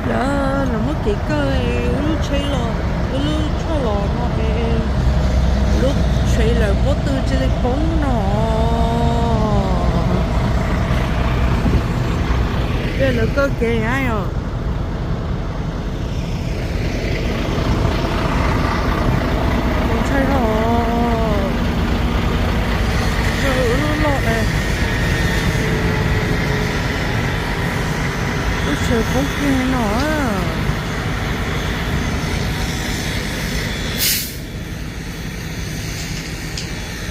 Lawv, lawv muab kev kawg wb lub tsheb los, wb lub tsheb los no es lub tsheb lawv pob tw cia li poob no. Lawv kawg kev na yom. Ntshai os, lub loj es lub tsheb poob kiag no.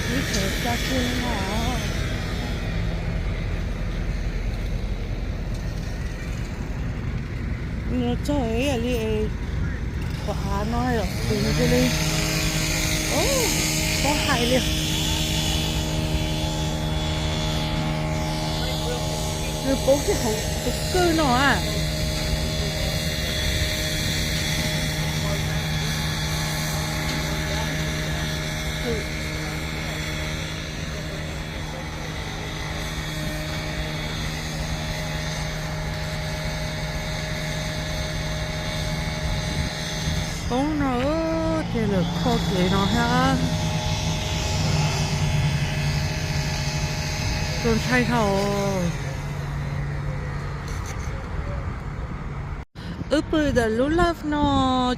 Lub tsheb tsa kiag no. Nws txog ib yam li qhov av no yom, ces nws cia li poob hais li. Nws poob kiag hauv tus kwj no a. Poob no ces lawv kho kev no thiab. Txaus ntshai dhau. Wb pw ntawm lub laj no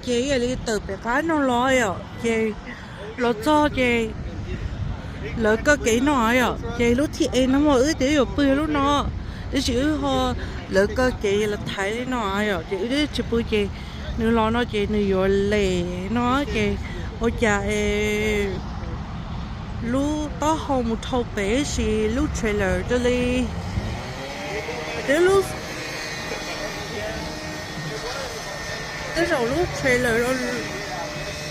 ces ib yam li tawm pem qab no los yom, ces los txog ces lawv kawg kev no yom, ces lub thib ej no mas wb tias wb yuav pw lub no, tab sis wb ho lawv kawg kev los thaiv li no yom, ces wb tsis pw ces nws los no ces nws yuav lem no ces ua cas es lub taub hau mus dhau pem sis lub trailer cia li, twb lub, tej zaum lub trailer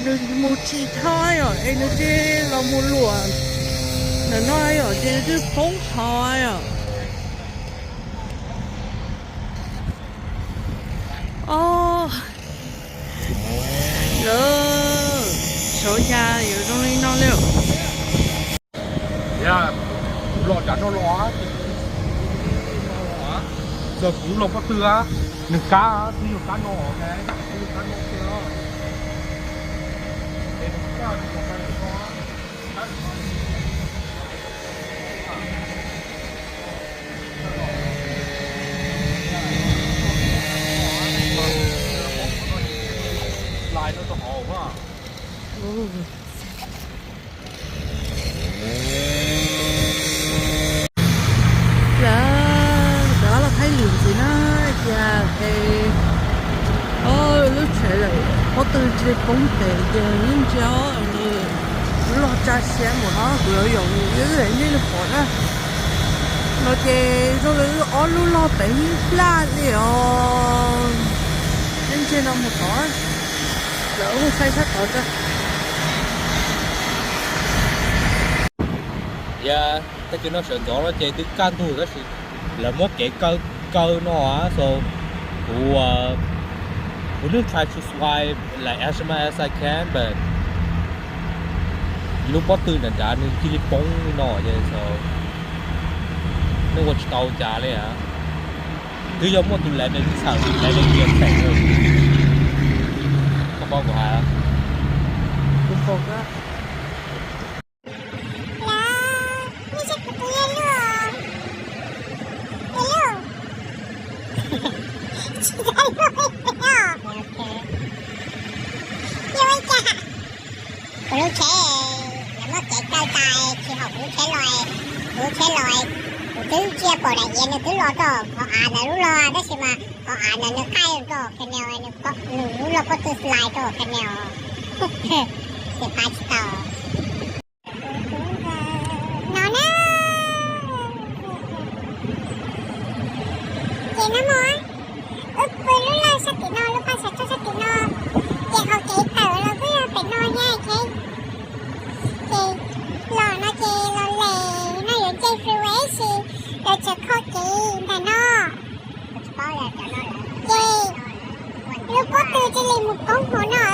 nws mus tsis thaj yom, es nws cia los mus luam ntawm no yom, ces nws twb poob hauv yom. Os, lawv, xyov cas yuav zoo li no li. Kuv los cov no los, txawm kuv los pob tw, nws kab, twb yog kab no, twb yog kab no. Lawv, lawv los thaij lwm ntxiv na, tias es lub tsheb lawm pob tw cia li poob pem ces yeej ntsia os, lub loj tsa siab mus no kuv yuav yaum nej li pom na. No ces zoo li ob lub loj pem ib plaj li os. Yeej ntsia no mus tod, lawv ua saib sab tod tso. Yog tej kev no sawv ntxov no ces twb kaj ntug tab sis lawv muab kev kaw kaw no, so kuv, kuv twb try to fly like as much as I can, but lub pob tw nram nrad nws cia li poob li no ces so nej ua tsis tau cas li. Twb yog muaj tus landing, tus landing gear tseem, koj paub kuv hais. Kuv paub kab. Lawv, nej saib kuv tus yawg luaj, yawg luaj. Tsis tau luaj, yawg ua cas? Kuv lub tsheb, lawv muab kev kaw tas tsis haum kuv lub tsheb los, kuv lub tsheb los, kuv twb ntsia pom daim iav nws twb los rau qhov av ntawd lub log tab sis mas qhov av ntawd nws qaij rau canal, nws lub log pob tw slide rau canal, ces pab tsis tau. No na, ces no mas wb pw lub lawj sab tim no, lub paj xav tsuag sab tim no, ces hauv kev tawm los twb yog pem no thiab, ces los no ces los lem no yuav ntse freeway sis lawv tseem kho kev ntawm no, ces lub pob tw cia li mus poob hauv no.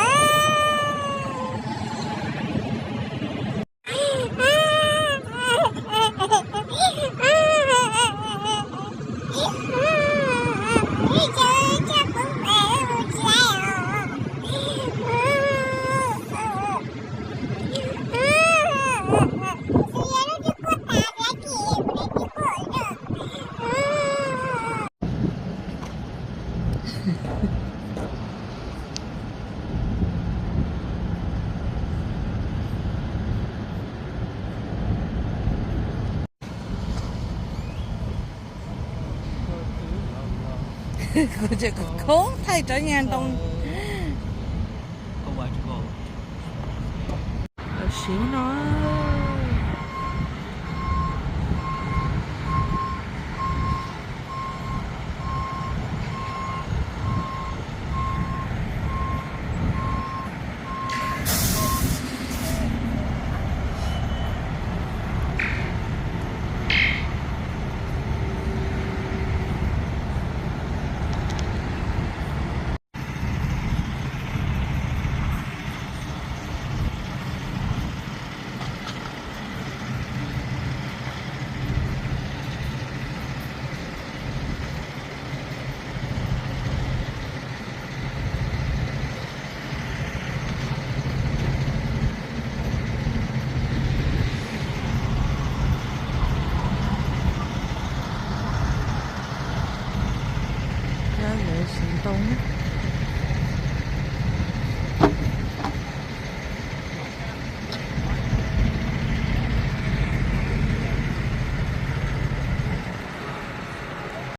Kuv tseem khoob thaij rov nyag ntoo. Tam sim no